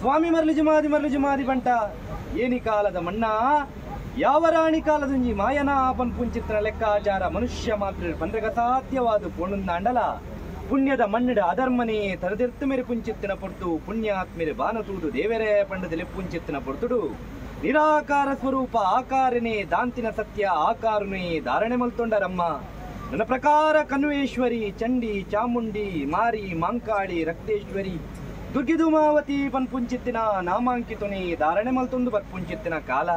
ಸ್ವಾಮಿ ಮರಳಿ ಜುಮಾದಿ ಮರಳಿ ಜುಮಾದಿ ಬಂಟ ಏನಿ ಕಾಲದ ಮಣ್ಣ ಯಾವ ರಾಣಿ ಕಾಲದುಂಜಿ ಮಾಯನ ಪನ್ಪುಂಚಿತ್ರ ಲೆಕ್ಕಾಚಾರ ಮನುಷ್ಯ ಮಾತ್ರ ಪಂಡ್ರಗ ಸಾಧ್ಯವಾದ ಪೊಣ್ಣುಂದಾಂಡಲ ಪುಣ್ಯದ ಮಣ್ಣಿಡ ಅಧರ್ಮನೇ ತರದಿರ್ತು ಮೇರೆ ಪುಂಚಿತ್ತಿನ ಪೊರ್ತು ಪುಣ್ಯಾತ್ಮೇರೆ ಬಾನತೂದು ದೇವರೇ ಪಂಡದ ಲೆಪ್ಪುಂಚಿತ್ತಿನ ಪೊರ್ತುಡು ನಿರಾಕಾರ ಸ್ವರೂಪ ಆಕಾರನೇ ದಾಂತಿನ ಸತ್ಯ ಆಕಾರನೇ ಧಾರಣೆ ಮಲ್ತೊಂಡರಮ್ಮ. ನನ್ನ ಪ್ರಕಾರ ಕನ್ವೇಶ್ವರಿ ಚಂಡಿ ಚಾಮುಂಡಿ ಮಾರಿ ಮಾಂಕಾಳಿ ರಕ್ತೇಶ್ವರಿ ದುರ್ಗಿದುಮಾವತಿ ಪನ್ಪುಂಚಿತ್ತಿನ ನಾಮಾಂಕಿತುನಿ ಧಾರಣೆ ಮಲ್ತೊಂದು ಬರ್ಪುಂಚಿತ್ತಿನ ಕಾಲ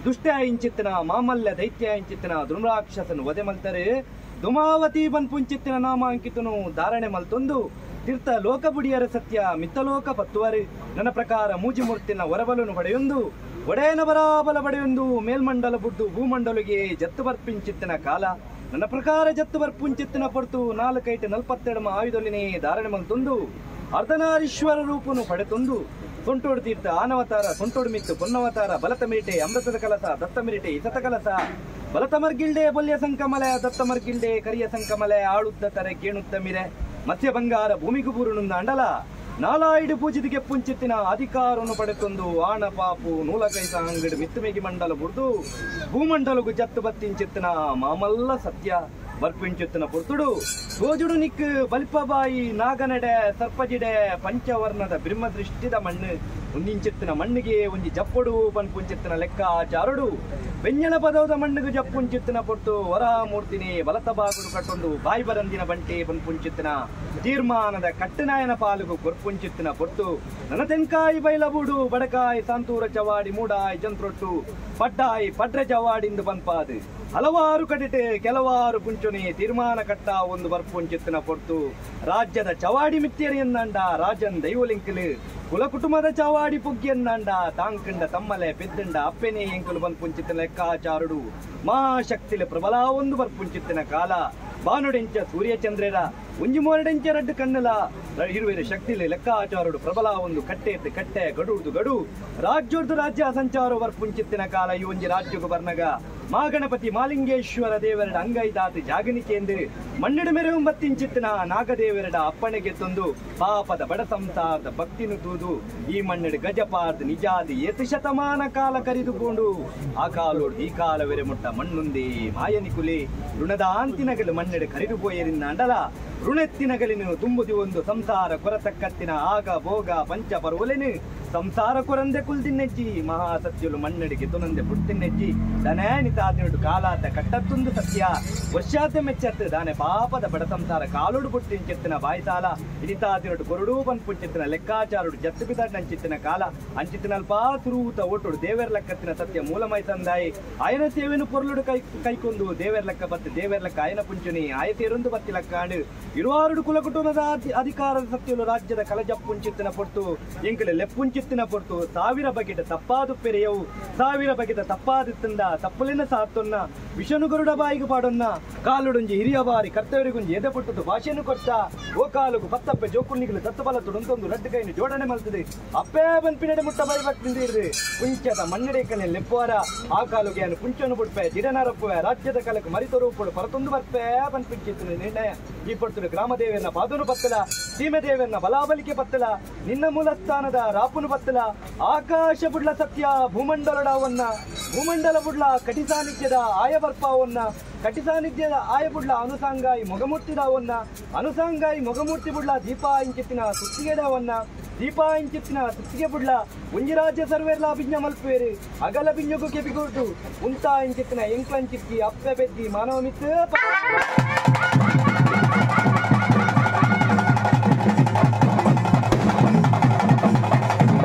ದುಷ್ಟ ಇಂಚಿತ್ತಿನ ಮಾಮಲ್ಲ ದೈತ್ಯ ಇಂಚಿತ್ತಿನ ದುರ್ರಾಕ್ಷಸನು ವಧೆ ಮಲ್ತರೆ ದುಮಾವತಿ ಪನ್ಪುಂಚಿತ್ತಿನ ನಾಮಾಂಕಿತನು ಧಾರಣೆ ಮಲ್ತೊಂದು ತೀರ್ಥ ಲೋಕಬುಡಿಯರ ಸತ್ಯ ಮಿತ್ತಲೋಕ ಪತ್ತುವರು. ನನ್ನ ಪ್ರಕಾರ ಮೂಜಿಮೂರ್ತಿನ ಹೊರಬಲನು ಪಡೆಯೊಂದು ಒಡೆಯನ ಬರಾಬಲ ಪಡೆಯೊಂದು ಮೇಲ್ಮಂಡಲ ಬುಡ್ಡು ಭೂಮಂಡಲಿಗೆ ಜತ್ತು ಬರ್ಪಿಂಚಿತ್ತಿನ ಕಾಲ. ನನ್ನ ಪ್ರಕಾರ ಜತ್ತು ಬರ್ಪುಂಚಿತ್ತಿನ ಪೊರ್ತು 4 42 ಆಯುಧೊಲಿನೇ ಧಾರಣೆ ಮಲ್ತೊಂದು ಅರ್ಧನಾರೀಶ್ವರ ರೂಪನು ಪಡೆತೊಂದು ಸೊಂಟೋಡು ತೀರ್ಥ ಆನವತಾರ ಸೊಂಟೋಡು ಮಿತ್ತು ಪೊನ್ನವತಾರ ಬಲತ ಮಿರಿಟೆ ಅಮೃತದ ಕಲಸ ದತ್ತ ಮಿರಿಟೆ ಇಸತ ಕಲಸ ಬಲತ ಮರ್ಗಿಲ್ಡೆ ಬೊಲ್ಯ ಸಂಕಮಲೆ ದತ್ತ ಮರ್ಗಿಲ್ಡೆ ಕರಿಯ ಸಂಕಮಲೆ ಆಳುದ್ದ ತರೆ ಗೇಣುತ್ತ ಮಿರೆ ಮತ್ಸ್ಯ ಬಂಗಾರ ಭೂಮಿಗೂ ಬೂರುನುಂದ ಅಂಡಲ ನಾಲಾಯಿಡು ಪೂಜಿದಿಗೆ ಪುಂಚಿತ್ತಿನ ಅಧಿಕಾರವನ್ನು ಪಡೆತೊಂದು ಆಣ ಪಾಪು ನೂಲಕೈಸ ಅಂಗಡಿ ಮಿತ್ತುಮೆಗಿ ಮಂಡಲ ಬುಡ್ದು ಭೂಮಂಡಲಗು ಜತ್ತು ಬತ್ತಿಂಚಿತ್ತಿನ ಮಾಮಲ್ಲ ಸತ್ಯ ಬರ್ಪಿಂಚುತ್ತಿನ ಪೊರ್ತುಡು ಸೋಜುಡು ನಿಕ್ ಬಲ್ಪಬಾಯಿ ನಾಗನಡೆ ಸರ್ಪಜಿಡೆ ಪಂಚವರ್ಣದ ಬ್ರಹ್ಮದೃಷ್ಟಿದ ಮಣ್ಣು ಒಂದಿಂಚಿತ್ತಿನ ಮಣ್ಣಿಗೆ ಒಂಜಿ ಜಪ್ಪೊಡು ಪನ್ಪುಂಚಿತ್ತಿನ ಲೆಕ್ಕಾಚಾರುಡು ಬೆಂಜನ ಪದವದ ಮಣ್ಣಿಗೆ ಜಪ್ಪುಂಚಿತ್ತಿನ ಪೊರ್ತು ವರಮೂರ್ತಿನಿ ಬಲತ ಬಾಗುಡು ಕಟ್ಟೊಂದು ಬಾಯಿ ಬರಂದಿನ ಬಂಟೆ ಪನ್ಪುಂಚಿತ್ತಿನ ತೀರ್ಮಾನದ ಕಟ್ಟನಾಯನ ಪಾಲುಗು ಕೊರ್ಪುಂಚಿತ್ತಿನ ಪೊರ್ತು ನನ್ನ ತೆನ್ಕಾಯಿ ಬೈಲಬೂಡು ಬಡಕಾಯಿ ಸಂತೂರ ಚವಾಡಿ ಮೂಡಾಯಿ ಜಂತ್ರೊಟ್ಟು ಪಡ್ಡಾಯಿ ಪಡ್ರೆ ಚವಾಡಿಂದು ಪನ್ಪಾದು ಹಲವಾರು ಕಡಿಟೆ ಕೆಲವಾರು ಪುಂಚುನಿ ತೀರ್ಮಾನ ಕಟ್ಟ ಒಂದು ಬರ್ಪುಂಚಿತ್ತಿನ ಪೊರ್ತು ರಾಜ್ಯದ ಚವಾಡಿ ಮಿತ್ತಿಯರಿಯನ್ನಂಡ ರಾಜನ್ ದೈವಲಿಂಕಲು ಕುಲ ಕುಟುಂಬದ ಚವಾಡಿ ಪುಗ್ಗಿಯನ್ನಂಡ ತಾಂಕಂಡ ತಮ್ಮಲೆ ಪೆದ್ದಂಡ ಅಪ್ಪೆನೇ ಎಂಕಲು ಬಂದ್ಪುಂಚಿತ್ತಿನ ಲೆಕ್ಕಾಚಾರುಡು ಮಾ ಶಕ್ತಿಲೆ ಪ್ರಬಲ ಒಂದು ಬರ್ಪುಂಚಿತ್ತಿನ ಕಾಲ ಬಾನುಡೆಂಚ ಸೂರ್ಯಚಂದ್ರರ ಒಂಜಿ ಮೋರಡೆಂಚ ರಡ್ಡು ಕಣ್ಣಲ ಇರುವೆರು ಶಕ್ತಿಲೆ ಲೆಕ್ಕಾಚಾರುಡು ಪ್ರಬಲ ಒಂದು ಕಟ್ಟೆ ಕಟ್ಟೆ ಗಡುಡ್ದು ಗಡು ರಾಜ್ಯೋರ್ದು ರಾಜ್ಯ ಸಂಚಾರ ಬರ್ಪುಂಚಿತ್ತಿನ ಕಾಲ ಈ ಒಂಜಿ ರಾಜ್ಯಕ್ಕೂ ಬರ್ನಗ ಮಾಗಣಪತಿ ಮಾಲಿಂಗೇಶ್ವರ ದೇವರಡ ಅಂಗೈದಾತು ಜಾಗನಿಕೆಂದು ಮಣ್ಣಿಡ ಮೆರವು ಬತ್ತಿಂಚಿತ್ತಿನ ನಾಗದೇವರಡ ಅಪ್ಪಣೆಗೆ ತಂದು ಪಾಪದ ಬಡ ಸಂಸಾರದ ಭಕ್ತಿನು ತೂದು ಈ ಮಣ್ಣಿಡ ಗಜಪಾರ್ದು ನಿಜಾದಿ ಏತು ಶತಮಾನ ಕಾಲ ಕರಿದುಕೊಂಡು ಆ ಕಾಲೋಡು ಈ ಕಾಲವೆರೆ ಮುಟ್ಟ ಮಣ್ಣುಂದಿ ಮಾಯನಿಕುಲಿ ಋಣದ ಅಂತಿನಗಲು ಮಣ್ಣಿಡ ಕರಿದು ಪೋಯರಿಂದ ಅಂಡಲ ಋಣೆತ್ತಿನಗಲಿನು ತುಂಬುದಿ ಒಂದು ಸಂಸಾರ ಕೊರತಕ್ಕತ್ತಿನ ಆಗ ಭೋಗ ಪಂಚ ಪರ್ವಲೆನು ಸಂಸಾರ ಕೊರಂದೆ ಕುಲ್ದಿನ್ನೆಜ್ಜಿ ಮಹಾಸತ್ಯುಲು ಮಣ್ಣಡಿಗೆ ತುನಂದೆ ಪುಟ್ಟಿನೆಜ್ಜಿ ದನಾನಿತಾದಿನುಡು ಕಾಲಾತ ಕಟ್ಟತ್ತೊಂದು ಸತ್ಯ ವರ್ಷಾತ ಮೆಚ್ಚತ್ತು ದಾನೆ ಪಾಪದ ಬಡ ಸಂಸಾರ ಕಾಲುಡು ಪುಟ್ಟಿಂచెತ್ತಿನ ಬಾಯ್ಸಾಲ ಇನಿತಾದಿನುಡು ಕೊರಡು ಪನ್ಪುಂచెತ್ತಿನ ಲೆಕ್ಕಾಚಾರುಡು ಜತ್ತು ಬಿದಾಡ್ ನಂಚಿತ್ತಿನ ಕಾಲ ಅಂಚಿತ್ತಿನಲ್ಪ ಸುರೂತ ಓಟುಡು ದೇವರ ಲೆಕ್ಕತ್ತಿನ ಸತ್ಯ ಮೂಲಮೈ ಸಂದಾಯಿ ಆಯನ ಸೇವೆನು ಪೊರ್ಲುಡು ಕೈಕೊಂದು ದೇವರ ಲೆಕ್ಕ ಬತ್ತು ದೇವರ ಲೆಕ್ಕ ಆಯನ ಪುಂಚುನಿ ಆಯ ತೇರೊಂದು ಬತ್ತಿ ಲೆಕ್ಕಾಂಡು ಇರುವಾರುಡು ಕುಲ ಕುಟುಂಬದ ಅಧಿಕಾರದ ಸತ್ಯಲು ರಾಜ್ಯದ ಕಲಜಪ್ಪುಂಚಿತ್ತಿನ ಪೊರ್ತು ಎಂಕಲೆ ಲೆಪ್ಪುಂಚಿತ್ತಿನ ಪೊರ್ತು ಸಾವಿರ ಬಗೆಟ ತಪ್ಪಾದು ಪೆರೆಯವು ಸಾವಿರ ಬಗೆಟ ತಪ್ಪಾದಿತ್ತಂದ ತಪ್ಪಲಿನ ಸಾತ್ತೊನ್ನ ವಿಷನು ಗರುಡ ಬಾಯಿಗೆ ಪಾಡೊನ್ನ ಕಾಲುಡುಂಜಿ ಹಿರಿಯ ಬಾರಿ ಕರ್ತವ್ಯಗುಂಜಿ ಎದೆ ಪುಟ್ಟದು ಭಾಷೆಯನ್ನು ಕೊಟ್ಟ ಓ ಕಾಲುಗು ಪತ್ತಪ್ಪೆ ಜೋಕುಣ್ಣಿಗಳು ದತ್ತಬಲ ತುಡುಂತೊಂದು ರಡ್ಡು ಕೈನು ಜೋಡಣೆ ಮಲ್ತದೆ ಅಪ್ಪೇ ಬಂಪಿನಡೆ ಮುಟ್ಟ ಬಾಯಿ ಭಕ್ತಿಂದಿರ್ದು ಪುಂಚದ ಮಣ್ಣಡೆಕನೆ ಲೆಪ್ಪುವಾರ ಆ ಕಾಲುಗೆ ಅನು ಪುಂಚನು ಬುಡ್ಪೆ ಜಿಡನರಪ್ಪುವೆ ರಾಜ್ಯದ ಕಲಕು ಮರಿತೊರೂಪುಡು ಪರತೊಂದು ಬರ್ಪೆ ಬಂಪಿಂಚಿತ್ತಿನ ನಿರ್ಣಯ ಈ ಪೊರ್ತುಡು ಗ್ರಾಮದೇವನ ಪಾದನು ಪತ್ತಲ ಸೀಮೆದೇವನ ಬಲಾಬಲಿಕೆ ಪತ್ತಲ ನಿನ್ನ ಮೂಲಸ್ಥಾನದ ರಾಪುನು ಪತ್ತಲ ಆಕಾಶ ಬುಡ್ಲ ಸತ್ಯ ಭೂಮಂಡಲಡವನ್ನ ಭೂಮಂಡಲ ಬುಡ್ಲ ಕಟಿ ಸಾನ್ನಿಧ್ಯದ ಆಯಬರ್ಪಾವನ್ನ ಕಟಿ ಸಾನ್ನಿಧ್ಯದ ಆಯಬುಡ್ಲ ಅನುಸಾಂಗಾಯಿ ಮೊಗಮೂರ್ತಿದಾವನ್ನ ಅನುಸಾಂಗಾಯಿ ಮೊಗಮೂರ್ತಿ ಬುಡ್ಲ ದೀಪ ಇಂಚಿತ್ತಿನ ಸುತ್ತಿಗೆಡವನ್ನ ದೀಪ ಇಂಚಿತ್ತಿನ ಸುತ್ತಿಗೆ ಬುಡ್ಲ ಒಂಜಿ ರಾಜ್ಯ ಸರ್ವೇರ್ಲ ಅಭಿಜ್ಞ ಮಲ್ಪೇರು ಅಗಲ ಬಿಂಜಗು ಕೆಬಿಗುರ್ದು ಉಂಟಾ ಇಂಚಿತ್ತಿನ ಎಂಕ್ಲಂಚಿಕ್ಕಿ ಅಪ್ಪೆ ಬೆದ್ದಿ ಮಾನವ ಮಿತ್ತು.